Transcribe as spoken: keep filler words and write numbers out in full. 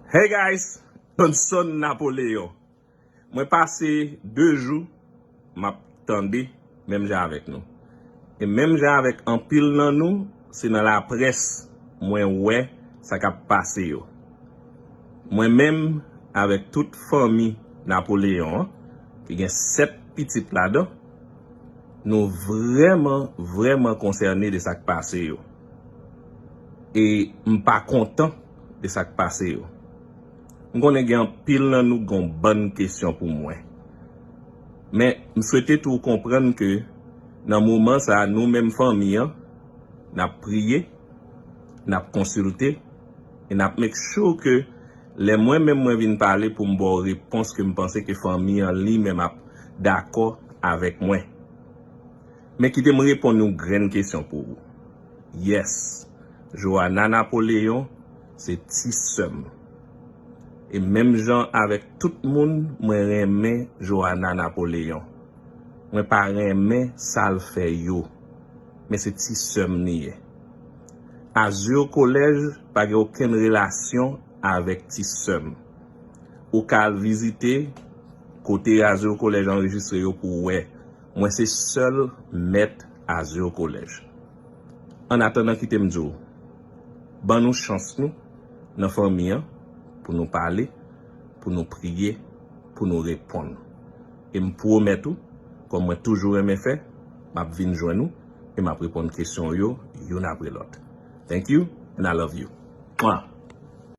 Hey guys, Johnson Napoléon. Mwen pase de jou m ap tande menm jan avèk nou. E menm jan avèk anpil nan nou, se nan laprès mwen wè sa k ap pase yo. Mwen menm avèk tout fanmi Napoléon an, ki gen sèt pitit ladan, nou vrèman, vrèman konsène de sa k pase yo. E m pa kontan de sa k pase yo. M konnen gen anpil nan nou gen yon bann kesyon pou mwen. Men, m swete tou w konprann ke nan moman sa a, nou menm fanmi an, n ap priye, n ap konsilte, e n ap make sure ke lè mwen menm mwen vin pale pou m ba w repons ke m panse ke fanmi an li menm ap dakò avèk mwen. Men kite m reponn yon grenn kesyon pou ou. Yes, Johanna Napoléon se ti sè m. E menm jan avèk tout moun, mwen renmen Johanna Napoléon. Mwen pa renmen sa l fè yo. Men se ti sè m li ye. Azur College pa gen okenn relasyon avèk ti sè m. Ou ka al vizite kote Azur College anrejistre yo pou w wè. Mwen se sèl mèt Azur College. Annatandan, kite m di w, ban nou chans nou nan fanmi an pou nou pale, pou nou priye, pou nou reponn. E m pwomèt ou, kòm mwen toujou renmen fè, m ap vin jwenn ou e m ap reponn kesyon w yo youn apre lòt. Thank you and I love you. Mwa.